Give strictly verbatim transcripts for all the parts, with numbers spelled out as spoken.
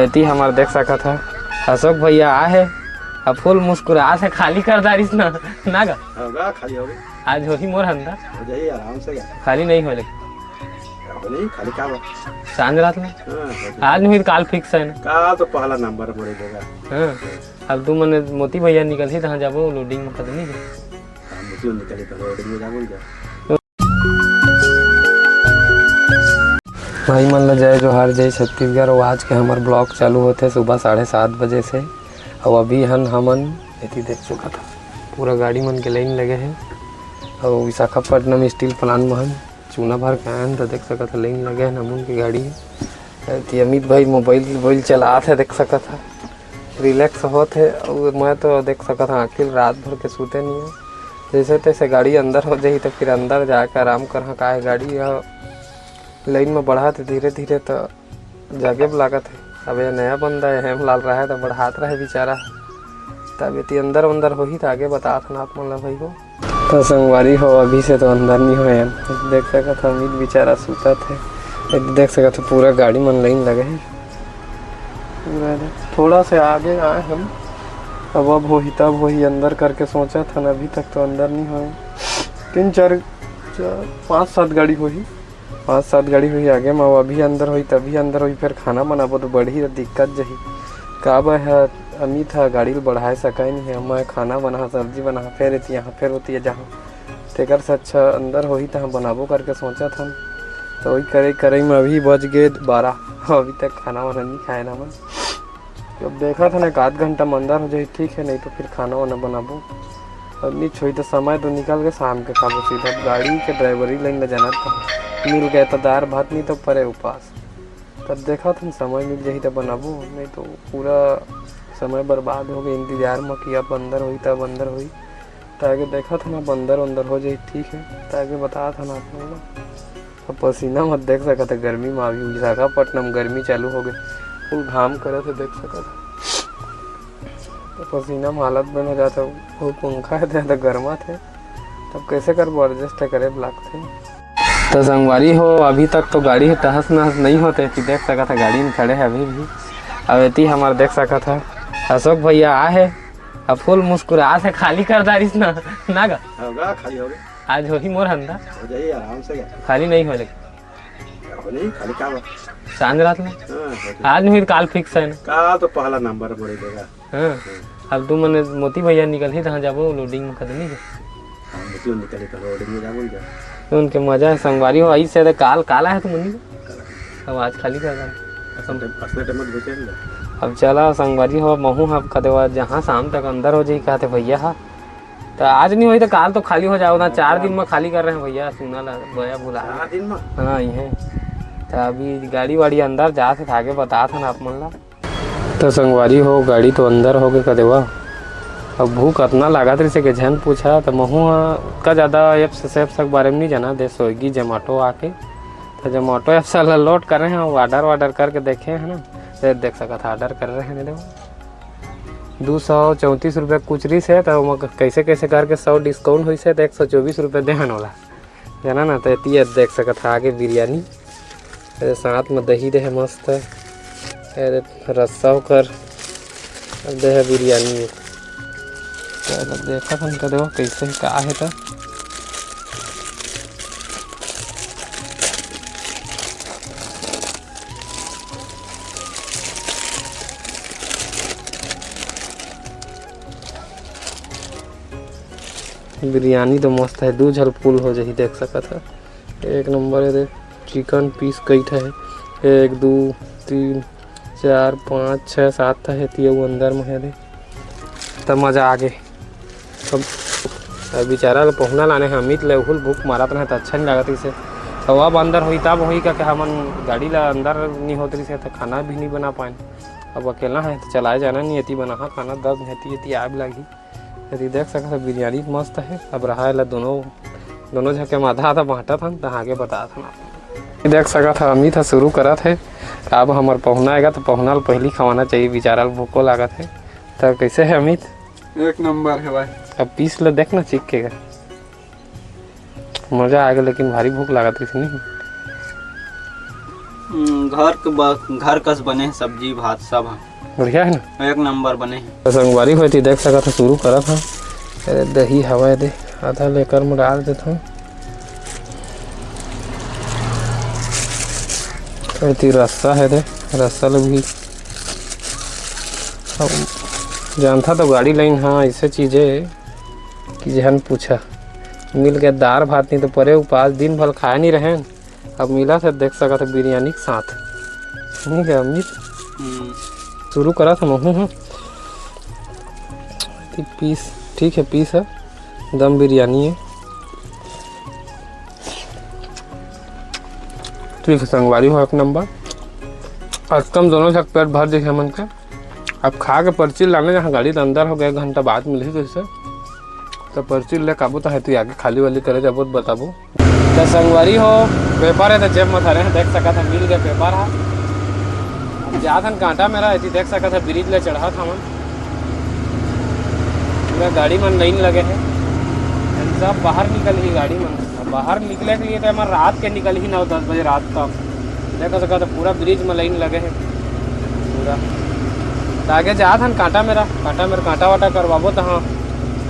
एती हमर देख सकत ह, अशोक भैया आ हे, अब फुल मुस्कुरात हे, खाली कर दारिस ना, ना गा? होगा, खाली होगा। आज होही मोर हंदा। हो जाही आराम से गा। खाली नहीं होले। हो नहीं, खाली का बा? सांझ रात में। हाँ, हो जाही। आज नहीं, काल फिक्स है ना। काल तो पहला नंबर मोरे देगा। हाँ, अब तू मने मोती भैया निकलही, तहाँ जाबो लोडिंग में कदमी के। हाँ, मोती निकली तो लोडिंग में जाबो क्या? भाई मन ल जय जोहार, जय छत्तीसगढ़। अउ आज के हमर ब्लॉग चालू होथे सुबह साढ़े सात बजे से। अउ अभी हन हमन एती देख सकत हन, पूरा गाड़ी मन के लाइन लगे हे। अउ विशाखापट्टनम स्टील प्लांट म हन, चूना भर के आयन, त देख सकत हन लाइन लगे हे, हमन के गाड़ी हे। एती अमित भाई मोबाइल वोबाइल चलात हे, देख सकत हन, रिलैक्स होत हे। अउ मैं तो देख सकत हन, आखिर रात भर के सूते नहीं हे। जैसे तैसे गाड़ी अंदर हो जाही, त फिर अंदर जाके आराम करहा, काहे गाड़ी ह लाइन में बढ़त हे धीरे धीरे, त जागे ब लागत हे। अब ये नया बंदा हे, हेमलाल रहे त बढ़ात रहे बेचारा। तब एती अंदर वंदर होही त आगे बतात हन आप मन ला भाई हो। त संगवारी हो, अभी से तो अंदर नहीं होय हन। देख सकत ह, अमित बेचारा सुतत हे। एती देख सकत ह, पूरा गाड़ी मन लाइन लगे हे। पूरा एदे थोड़ा से आगे आए हम। अब, अब होही, तब होही, अंदर करके सोचत हन, अभी तक तो अंदर नहीं होय। तीन, चार, चार, पाँच, सात गाड़ी होही। पाँच सात गाड़ी होही आगे म, अभी अंदर होही, तभी अंदर होही, फेर खाना बनाबो तो बढ़ी दिक्कत जही। का बर ह, अमित ह गाड़ी ल बढ़ाए सकय नहीं हे, मैं खाना बनाहा, सब्जी बनाहा, फेर एती यहाँ, फेर ओती जहाँ, तेकर से अच्छा अंदर होही, तहाँ बनाबो करके सोचत हन। तो वही करे, करे म अभी बज गे बारह, अभी तक खाना वाना नहीं खाए ना मैं। अब देखत हन, एक आध घंटा म अंदर हो जाही, ठीक हे, नहीं तो फिर खाना वाना बनाबो। अब नहीं छोई तो समय तो निकल के शाम के खाबो सीधा। अब गाड़ी के ड्राइवरी लाइन ल जानत हन, मिल गए तो दार भात, नहीं तो परे उपास। तब देखत हन, समय मिल जाही त बनाबो, नहीं तो पूरा समय बर्बाद हो गए इंतजार म कि अब अंदर होही, तब अंदर होही। त आगे देखत हन, अब अंदर अंदर हो जाही, ठीक हे। त आगे बतात हन आप लोग ला। अब पसीना मत देख सकत हे, गर्मी में अभी विशाखापट्टनम गर्मी चालू हो गए, फुल घाम करत हे, देख सकत हे। त पसीना में हालत बन हो जात हे, वो पंखा हे त गरमात हे, तब कैसे करबो, एडजस्ट करे ब लागथे। त संगवारी हो, अभी तक तो गाड़ी हे तहस नहस नहीं होते कि देख सकत हे, गाड़ी में खड़े हे अभी भी। अब एती हमर देख सकत हे, अशोक भैया आ हे, अब फुल मुस्कुरात हे, खाली कर दारिस ना, ना गा? होगा, खाली होगा। आज होही मोर हंदा। हो जाही आराम से गा। खाली नहीं होले। हो नहीं, खाली का बा? सांझ रात में। हाँ, हो जाही। आज नहीं, काल फिक्स है ना। काल तो पहला नंबर मोरे देगा। हाँ। अब तू मने मोती भैया निकलही, तहाँ जाबो लोडिंग में कदमी के। हाँ, मोती निकली तो लोडिंग में जाबो इधर। तो उनके मजा है, संगवारी हो, आई से काल, काल आया तू मनी। अब आज खाली कर रहा है। असम टाइम, असले टाइम मत घुसे ना। अब चला संगवारी हो, महू ह कदे वा जहाँ शाम तक अंदर हो जाही कहते भैया हा। त आज नहीं होही त काल तो खाली हो जाओ ना, चार दिन में खाली कर रहे हैं भैया, सुना ला, बोया भुला। चार दिन में? हाँ, ये। त अभी गाड़ी वाड़ी अंदर जात हे, आगे बतात हन आप मन ला। त संगवारी हो, गाड़ी तो अंदर हो गे कदे वा। अब भूख अतना लागत रहिसे के झन पूछा, त महू ह का ज्यादा एप्स सेप्स के बारे में नहीं जाना, दे Swiggy Zomato आके। त Zomato एप्स ला लोड करे हैं, order वार्डर करके देखे हैं ना, त देख सकत ह, order कर रहे हैं, देखो। दो सौ चौंतीस रुपये कुछ रहिसे, त ओमा कैसे कैसे करके सौ discount होइसे, त एक सौ चौबीस रुपये देहन वाला। जाना ना, त एती देख सकत ह आगे बिरयानी, अरे साथ में दही दे हे मस्त, अरे रस्सा ओकर दे हे बिरयानी। चलो देखत हन कदे वा कैसे का हे त। बिरयानी तो मस्त हे, दू झन full हो जाही, देख सकत ह। एक नंबर हे, देख, chicken piece कई ठा हे, एक, दू, तीन, चार, पाँच, छः, सात ठा हे, ती अउ अंदर में हे, देख, त मजा आ गे। अब, अब बेचारा ल पहुना लाने हे, अमित ल उहुल भूख मारत रहे, त अच्छा नहीं लागत रहिसे। त अब अंदर होही, तब होही, का, का हमन गाड़ी ला अंदर नहीं होत रहिसे, त खाना भी नहीं बना पाएन। अब अकेला हे, त चलाए जाना नहीं, एती बनाहा खाना, दस एती, एती आए लागही। एती देख सकत ह, बिरयानी मस्त हे। अब रहा एला दोनों, दोनों झन के म आधा आधा बांटत हन, त आगे बतात हन आप। देख सकत ह, अमित ह शुरू करत हे। अब हमर पहुना आएगा, त पहुना ल पहिली खवाना चाहिए, बेचारा ल भूखो लागत हे। त कैसे हे अमित? एक नंबर हे भाई। अब piece ल देख ना, चिख के गा। मजा आ गे, लेकिन भारी भूख लागत रहिस नहीं। हम्म, घर के ब-, घर कस बने हे सब्जी भात सब ह। बढ़िया हे ना? एक नंबर बने हे। त संगवारी हो, एती देख सकत ह, शुरू करत ह। अरे, दही हवय दे, आधा लेकर म डाल देथन। एती रस्सा हे दे, रस्सा ल भी अब जानथा तो गाड़ी लाइन, हाँ, ऐसे चीज हे कि जेहन पूछा। मिल के दार भात, नहीं तो परे उपास दिन भर खाए नहीं रहेन। अब मिला थे, देख सकत ह, बिरयानी के साथ। ठीक है अमित, हम्म। शुरू करा था महू हूँ। पीस ठीक है, पीस है, दम बिरयानी है। ठीक है संगवारी हो, एक नंबर। आज कम दोनों झक पेट भर जइसे मन के। अब खा के पर्ची लाने जहाँ गाड़ी के अंदर हो गए, एक घंटा बाद मिलही जइसे। तो पर्ची ले काबू तो है, तू आगे खाली वाली करे जाबो तो बताबो। तो संगवारी हो, पेपर है तो जेब में धरे हैं, देख सकत है, मिल गए पेपर है। अब जात हन कांटा मेरा, एती देख सकत है, ब्रिज ले चढ़त हमन। पूरा गाड़ी मन लाइन लगे है, हम सब बाहर निकल ही गाड़ी मन। अब बाहर निकले के लिए तो हमारे रात के निकल ही नौ दस बजे रात तक। देख सकत है, पूरा ब्रिज में लाइन लगे है पूरा। तो आगे जात हन कांटा मेरा, कांटा मेरा कांटा वाटा करवाबो तो हाँ,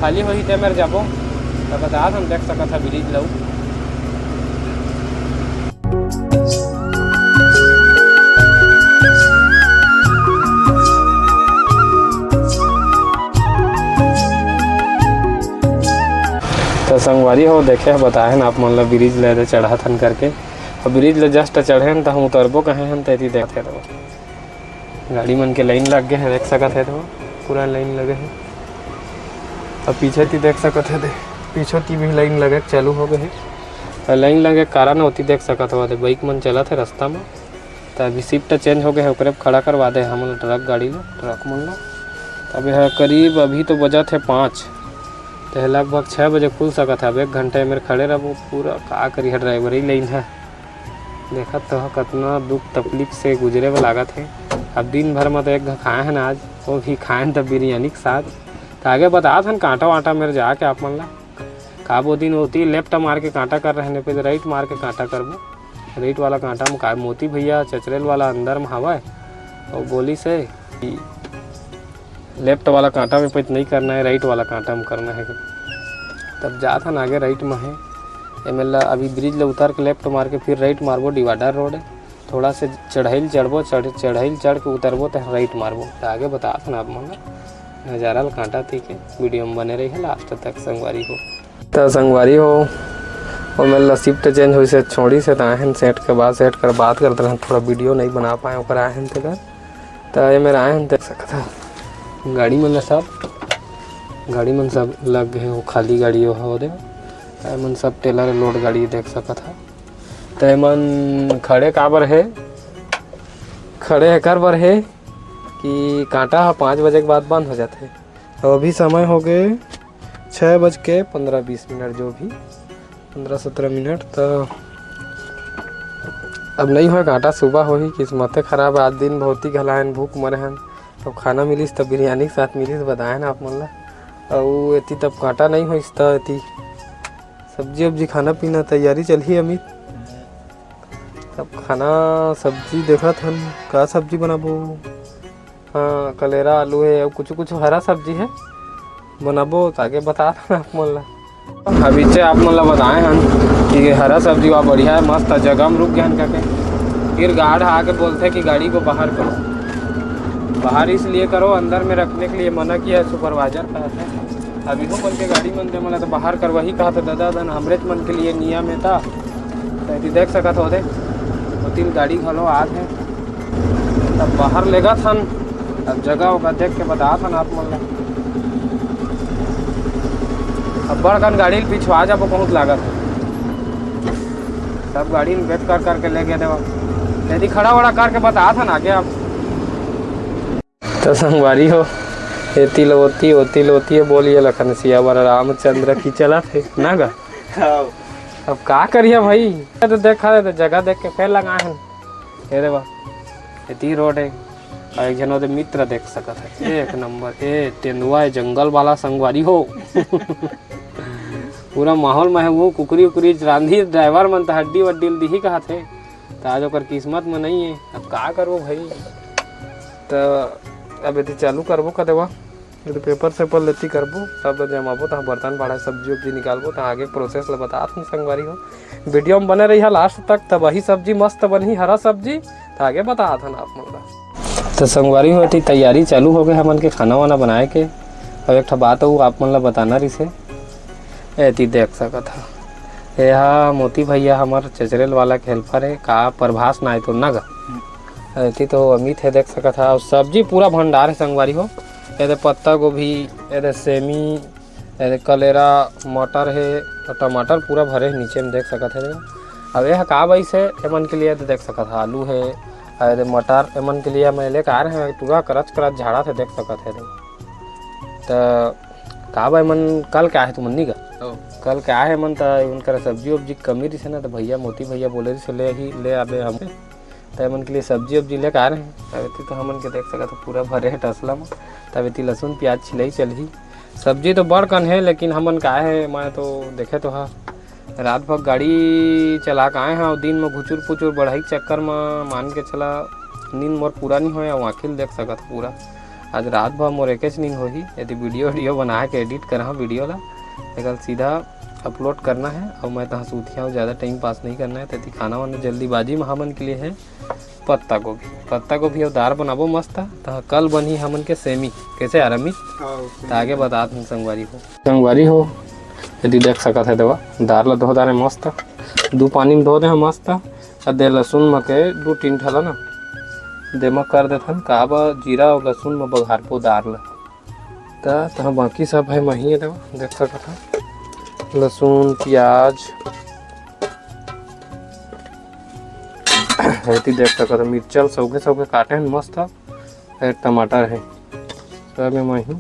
खाली होही ते मेर जाबो, त बतात हन, देख सकत ह ब्रिज लऊ। त संगवारी हो, देखे ह, बताए हन आप मन ल, ब्रिज ल दे चढ़त हन करके। अब ब्रिज ल just चढ़े हन, त हम उतरबो कहे हन, त एती देखत हे तो गाड़ी मन के लाइन लग गए हे, देख सकत हे तो पूरा लाइन लगे हे। अब पीछे ती देख सकत हे, दे पीछे ती भी लाइन लगे के चालू हो गए हे। और लाइन लगे के कारण होती देख सकत हो, दे बाइक मन चलत हे रास्ता में। तो अभी shift change हो गए हे, ओकरे खड़ा करवा दे हमन ट्रक गाड़ी ला, ट्रक मन ला। अब यह करीब अभी तो बजत हे पाँच, तो यह लगभग छः बजे खुल सकत हे। अब एक घंटा मेर खड़े रहबो, पूरा का करिए, ड्राइवरी लाइन है। देखत तो ह, कतना दुख तकलीफ से गुजरे बर लागत हे। अब दिन भर म तो एक घ खाए हन आज, वो भी खाए हन त बिरयानी के साथ। त आगे बतात हन कांटा वांटा मेर जाके आप मन ला। का वो दिन होती लेफ्ट मार के कांटा कर रहे ने, पे राइट मार के कांटा करबो। राइट वाला कांटा म का मोती भैया चचरेल वाला अंदर म हवय, वो बोलिस हे कि लेफ्ट वाला कांटा में पैत नहीं करना है, राइट वाला कांटा में करना है। तब जात हन आगे राइट में है। एमे ला अभी ब्रिज ला उतार के लेफ्ट मार के फिर राइट मारबो, डिवाइडर रोड है। थोड़ा से चढ़ाई ल चढ़बो, चढ़-, चढ़ाई ल चढ़ के उतरबो त राइट मारबो। त आगे बतात हन आप मन ला नजारा ल कांटा थी के वीडियो में बने रही है लास्ट तक संगवारी हो। त संगवारी हो, ओमे ला shift change होइस हे, छोड़िस हे, त आए हन सेठ के बाद, सेठ कर बात करत रहन, थोड़ा वीडियो नहीं बना पाए, ओकर आए हन तेकर। त ये मेर आए हन, देख सकत ह गाड़ी मन ला सब, गाड़ी मन सब लग गए हे, वो खाली गाड़ी वो ह, वो दे, त ये मन सब टेलर लोड गाड़ी देख सकत ह। त ये मन खड़े काबर हे, खड़े एकर बर हे कि कांटा ह पाँच बजे के बाद बंद हो जाथे। अउ अभी समय हो गए छः बज के पन्द्रह बीस मिनट, जो भी पन्द्रह सत्रह मिनट। त अब नहीं होय कांटा, सुबह होही, किस्मते खराब है। आज दिन बहुत ही घलायन, भूख मरे हन। अब खाना मिलिस त बिरयानी के साथ मिलिस, बतायन आप मन ला। अउ एती तब कांटा नहीं होइस त एती सब्जी उब्जी, खाना पीना तैयारी चलही अमित। तब खाना सब्जी देखत हन, का सब्जी बनाबो। हाँ, कलेरा आलू है, अउ कुछ कुछ हरा सब्जी है, बनाबो त आगे बतात हन आप मन ला। अभी चे आप मन ला बताए हन कि हरा सब्जी वा बढ़िया है, मस्त है, जगह में रुक गए हन करके। फिर गार्ड आके बोलते कि गाड़ी को बाहर करो। बाहर इसलिए करो, अंदर में रखने के लिए मना किया है सुपरवाइजर का है। अभी हो मन के गाड़ी मन दे, मोला तो बाहर करवाही कहा था दादा, दन हमरेच मन के लिए नियम है ता। तो एती देख सकत हो दे, दो तीन गाड़ी घलो आत हे। तब बाहर लेगत हन, अब जगह ओकर देख के बतात हन आप मन ला। अब्बड़ कन गाड़ी ल पिछवा जाबो, बहुत लागत हे। सब गाड़ी ल back कर करके ले गए देवा। यदि खड़ा वड़ा करके बतात हन आगे आप। त संगवारी हो, एती ले ओती, ओती ले ओती, ये बोलिए लखन सियावर रामचंद्र की चलत हे, ना गा? हाँ। अब का करिया भाई, ये तो देखा, ये तो जगह देख के फेर लगाए हन। ये दे बा, एती रोड है, अउ एक झन ओदे मित्र देख सकत है, एक नंबर, ए तेंदुआ है, जंगल वाला संगवारी हो। पूरा माहौल में है वो, कुकरी उकरी रांधी, ड्राइवर मन त हड्डी वड्डी ल दिही कहत हे। त आज ओकर किस्मत में नहीं है, अब का करबो भाई। त अब एती चालू करबो का देवा, ये तो पेपर सेपर लेती करबो, सब जमाबो, तहाँ बर्तन भाड़ा, सब्जी उब्जी निकालबो, तहाँ आगे प्रोसेस ल बतात हन संगवारी हो। वीडियो में बने रहिहा लास्ट तक, तब वही सब्जी मस्त बनही, हरा सब्जी, त आगे बतात हन आप मन ला। तो संगवारी हो, एती तैयारी चालू हो गए हमन के खाना वाना बनाए के। और एक ठा बात अउ आप मन ला बताना रिसे, एती देख सकत हा, ये हा मोती भैया हमर चचरेल वाला के हेल्पर है, का प्रभास ना है तो ना गा। एती तो अमित है, देख सकत हा। और सब्जी पूरा भंडार है संगवारी हो, ये दे पत्ता गोभी, ये दे सेमी, ये दे कलेरा, मटर है और टमाटर पूरा भरे है नीचे में, देख सकत है। अब ये हा का बाइस है, एमन के लिए तो देख सकत हा, आलू है, अरे मटर, एमन के लिए मैं लेके आ रहे हैं, पूरा करच करच झाड़ा थे, देख सकत है। तो का भाई मन कल क्या है तुमन नहीं का? ओ। कल क्या है मन, त उनकर सब्जी उब्जी के कमी रही ना, तो भैया मोती भैया बोले रही ले ही ले आबे हम, तो एमन के लिए सब्जी उब्जी लेके आ रहे हैं। तब एती तो हमन के देख सकत हो पूरा भरे है टसला में। तब एती लहसुन प्याज छिलई चलही। सब्जी तो बड़ कन है, लेकिन हमन का है, मैं तो देखे तो हा, रात भर गाड़ी चला के आए हैं और दिन में घुचुर पुचुर बढ़ई के चक्कर में मान के चला, नींद मोर पूरा नहीं होया। आँखी ल देख सकत हो पूरा, आज रात भर मोर एकेच नींद होही। यदि वीडियो वीडियो बना के एडिट करहा वीडियो ला, कल सीधा अपलोड करना है और मैं तहाँ सूतिया हूँ, ज़्यादा टाइम पास नहीं करना है। तेती खाना वाना जल्दीबाजी में हमन के लिए है पत्ता गोभी, पत्ता गोभी और दार बनाबो मस्त। त कल बनही हमन के सेमी, कैसे यार अमित? हाँ, त आगे बतात हन संगवारी हो। संगवारी हो, यदि देख सकत है देवा, दार ला धो दारे मस्त, दू पानी में धो दे हैं मस्त। आ दे लहसुन म के दू तीन ठला ना, दे म कर देथन, काबर जीरा और लहसुन म बघारबो दार ला। त तहाँ बाकी सब है मही है देवा, देख सकत हा, लहसुन, प्याज, एती देख सकत हा, मिर्चा ल सौगे सौगे काटे हन मस्त, एक टमाटर है, सब है मही।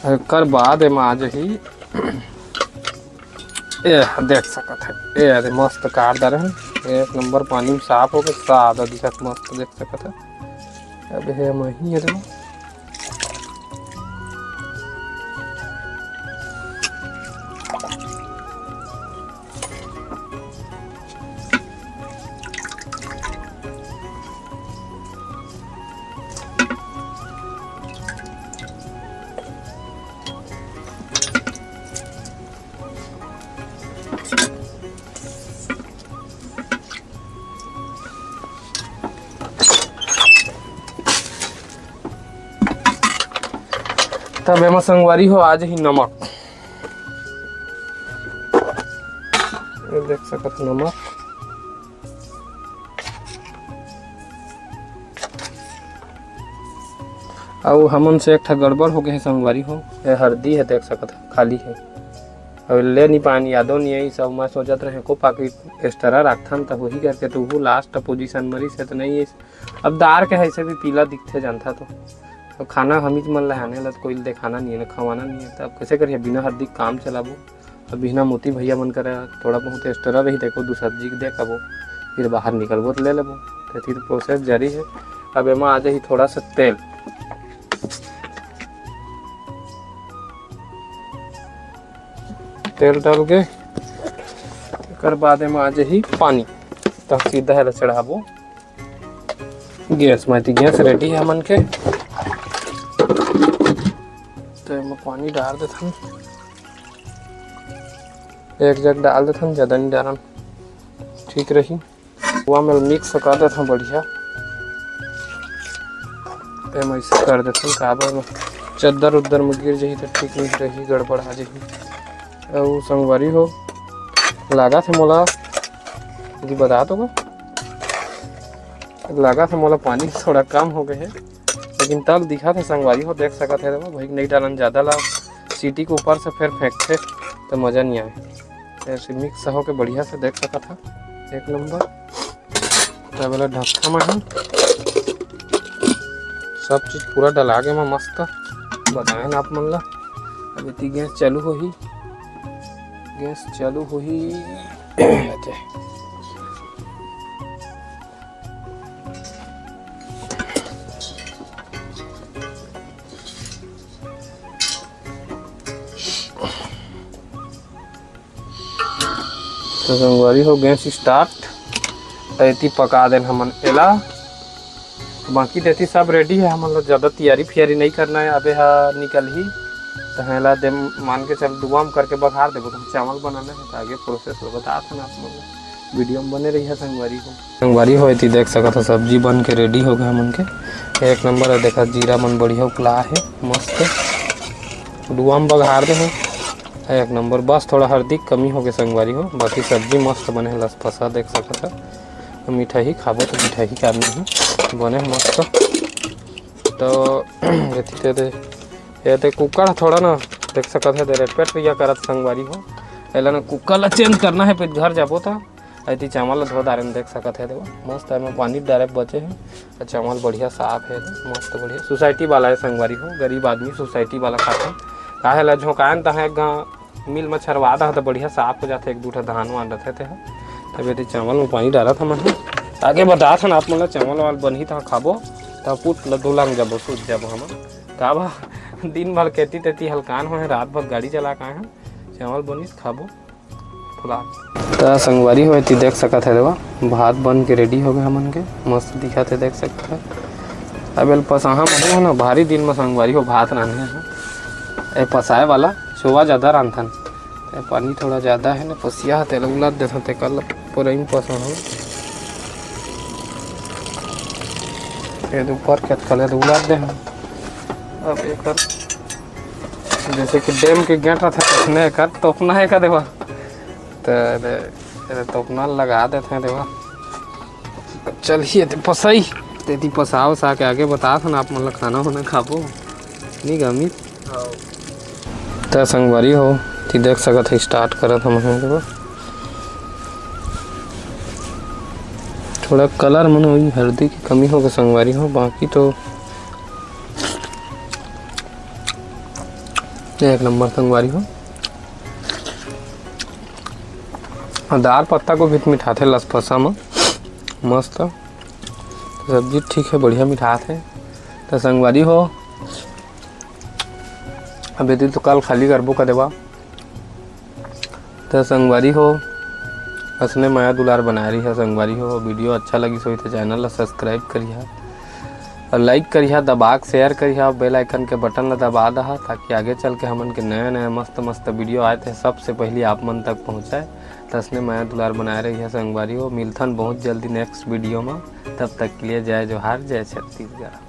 एकर बाद एमा आ जही, ए देख सकत है, ए अरे मस्त काट डारे हैं, एक नंबर पानी में साफ हो गए, सादा दिखत मस्त देख सकत है। अब हे मही अरे तब एमा संगवारी हो आ जही नमक, ये देख सकत हो नमक। अउ हमन से एक ठा गड़बड़ हो गए हे संगवारी हो, ये हरदी है देख सकत हो खाली है, अउ ले नहीं पानी यादो नहीं आई सब। मैं सोचत रहे को पाकिट एक्स्ट्रा रखथन त होही करके, तो वो लास्ट पोजीशन मरी से तो नहीं है। अब दार के ऐसे भी पीला दिखथे जानथा तो, अब खाना हमीच मन लहाने ला तो कोई ल देखाना नहीं है ना, खवाना नहीं है, तो अब कैसे करिए बिना हरदी काम चलाबो। अब बिहना मोती भैया मन करा थोड़ा बहुत एक्स्ट्रा रही, देखो दू सब्जी के दे कबो, फिर बाहर निकलबो तो ले लेबो। तो फिर प्रोसेस जारी है। अब एमा आ जाही थोड़ा सा तेल, तेल डाल के एकर बाद एमा आ जाही पानी, तब सीधा एला चढ़ाबो गैस में। तो गैस रेडी है हमन के, तो एमा पानी डाल देथन, एक जग डाल देथन, ज़्यादा नहीं डालन, ठीक रही। हुआ में मिक्स कर देथन बढ़िया, तो एमा ऐसे कर देथन, काबर में चद्दर उद्दर में गिर जही तो ठीक नहीं रही, गड़बड़ा जही। अउ संगवारी हो, लागत हे मोला, यदि बता तो लागत हे मोला पानी थोड़ा कम हो गए हे, लेकिन तब दिखत हे संगवारी हो, देख सकत हे, देखो भाई, नहीं डालन ज़्यादा ला, सीटी के ऊपर से फिर फेंकथे तो मज़ा नहीं आए। ऐसे मिक्स होके बढ़िया से देख सकत हा, एक नंबर। तब एला ढक्का में हम सब चीज पूरा डला के मैं मस्त बताए ना आप मन ला। अब इतनी गैस चालू होही, गैस चालू होही। तो संगवारी हो, गैस start, त एती पका देन हमन एला। बाकी देती सब ready है, हमन ला ज्यादा तैयारी फियारी नहीं करना है। अबे हा निकलही, त हेला दे मान के चल, दुआ म करके बघार देबो। तो चावल बनाना है, तो आगे process ला बतात हन आप लोग, video में बने रहिए संगवारी हो। संगवारी हो, एती देख सकत हो, सब्जी बन के ready हो गए हमन के। एक नंबर है, देखा जीरा मन बढ़िया उकला है, मस्त। दुआ म बघार दे है, एक नंबर। बस थोड़ा हल्दी कमी हो गए संगवारी हो, बाकी सब्जी मस्त बने है, लसपसा देख सकत हो। मिठाई खाबो तो मिठाई के आदमी ही बने है मस्त। तो एती दे दे, ये ते कुकर थोड़ा ना देख सकत है, दे रेटपेट पिया करत संगवारी हो। एला ना कुकर ला change करना है, फिर घर जाबो त। एती चावल ला धो डारेन, देख सकत है, देखो मस्त है, मैं पानी डारे बचे है, तो चावल बढ़िया साफ है, मस्त बढ़िया। सोसाइटी वाला है संगवारी हो, गरीब आदमी सोसाइटी वाला खाते। काहे ला झोंकायन तहाँ एक गा मिल में छरवा दहा, तो बढ़िया साफ हो जाथे, एक दू ठा धान वान रथे ते ह। तब एती चावल में पानी डारत हमन ह। आगे बतात हन आप मन ला, चावल वाल बनही तहाँ खाबो, तब पुट ल दुलंग जाबो, सूत जाबो हमन। का बा, दिन भर खेती तेती हलकान होए, रात भर गाड़ी चला के आए हन, चावल बनिस खाबो। फुला। त संगवारी हो, एती देख सकत है, देखा, भात बन के ready हो गए हमन के, मस्त दिखत है, देख सकत है। अब एल पसाहा मने है ना, भारी दिन में संगवारी हो, भात रांधे हैं। ए पसाए वाला चोवा ज्यादा रांधथन, ए पानी थोड़ा ज्यादा है ना, पसिया है, तेला उलाद देथन, ते कल पुरइन पसाहा। ये ऊपर के कले उलाद दे हैं। अब एकर जैसे कि डैम के गेट रथे, तसने एकर तोपना है का देवा। त एदे, एदे तोपना लगा देथे देवा। चलिए, ते पसई, तेती पसा उसा के आगे बतात हन आप मन ला, खाना होना खाबो। नी गमित? त संगवारी हो, ती देख सकत है, start करत हम हैं, देखो। थोड़ा colour मन होई, हल्दी की कमी होगे संगवारी हो, बाकी तो एक नंबर संगवारी हो। और दार पत्ता को भी मिठाथे लसपसा में, मस्त। सब्जी ठीक है, बढ़िया मिठाथे। तो संगवारी हो, अब एती तो कल खाली करबो का देवा। तो संगवारी हो, असने मया दुलार बनाए रहिहा संगवारी हो। Video अच्छा लगिस होही तो channel ला subscribe करिहा और like करिहा, दबा के share करिहा, bell icon के button ला दबा दहा, ताकि आगे चल के हमन के नया नया मस्त मस्त video आए ते सबसे पहली आप मन तक पहुँचाए। तो असने मया दुलार बनाए रहिहा संगवारी हो। मिलथन बहुत जल्दी next video में, तब तक के लिए जय जोहार, जय छत्तीसगढ़।